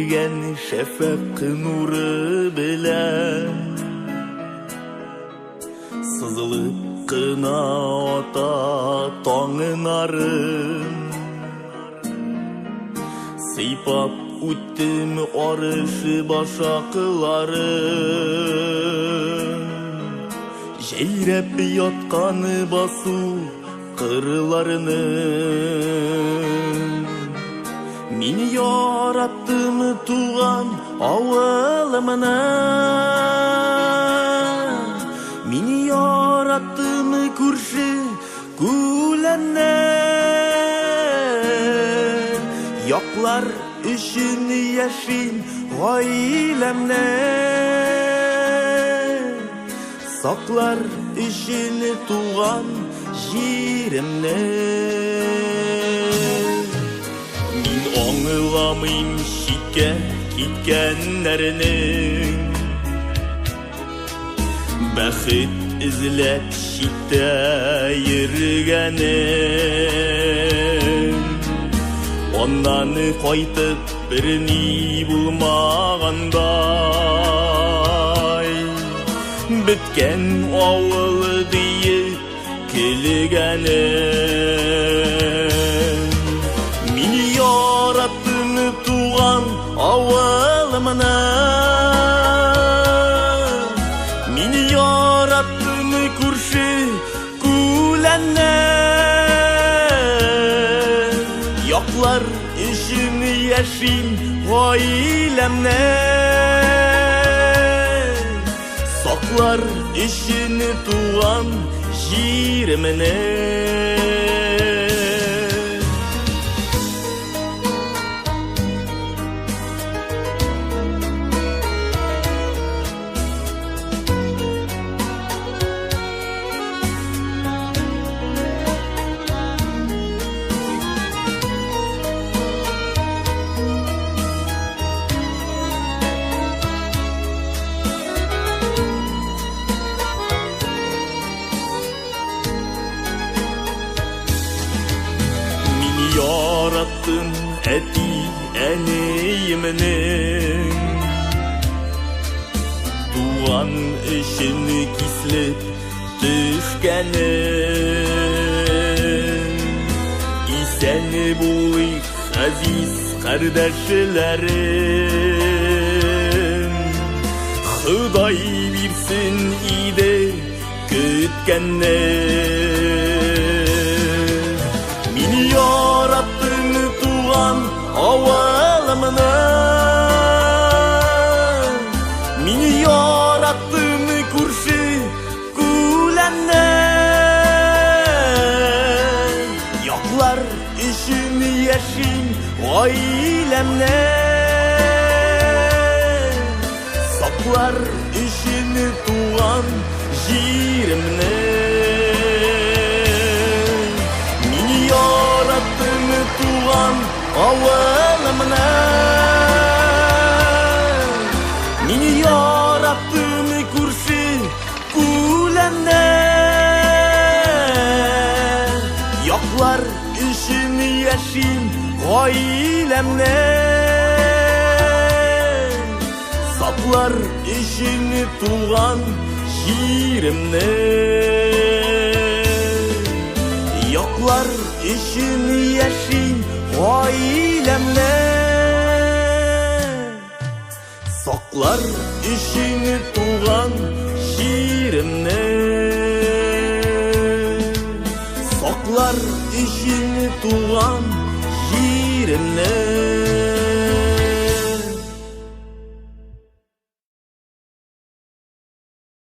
Кергән шәфәкъ нуры белән Сызылып кына ата таңнарын. Сыйпап үттем арыш башакларын, Җәйрәп яткан басу кырларны. Мин яраттым туган авылымны, Мин яраттым күрше күләнне. Яклар өчен яшим гаиләмне, Саклар өчен туган җиремне. Мин аңламыйм читкә киткәннәрнең, Бәхет эзләп читтә йөргәнен. Аннан кайтып берни булмагандай, Беткән авыл диеп көлгәнен. Мин яраттым туган авылымны, Мин яраттым күрше күләнне. Яклар өчен яшим гаиләмне, Саклар өчен туган җиремне. Мин яраттым әти әниемнең Туган өчен кислеп төшкәнен. Исән булыйк, газиз кардәшләрем, Ходай бирсен иде көткәнне. Мин яраттым туган авылымны, Мин яраттым күрше күләнне. Яклар өчен яшим гаиләмне, Саклар өчен туган җиремне. Мин яраттым туган авылымны, Мин яраттым күрше күләнне. Яклар өчен яшим гаиләмне, Саклар өчен туган җиремне. Яклар өчен яшим гаиләмне, Саклар өчен туган җиремне. Саклар өчен туган җиремне.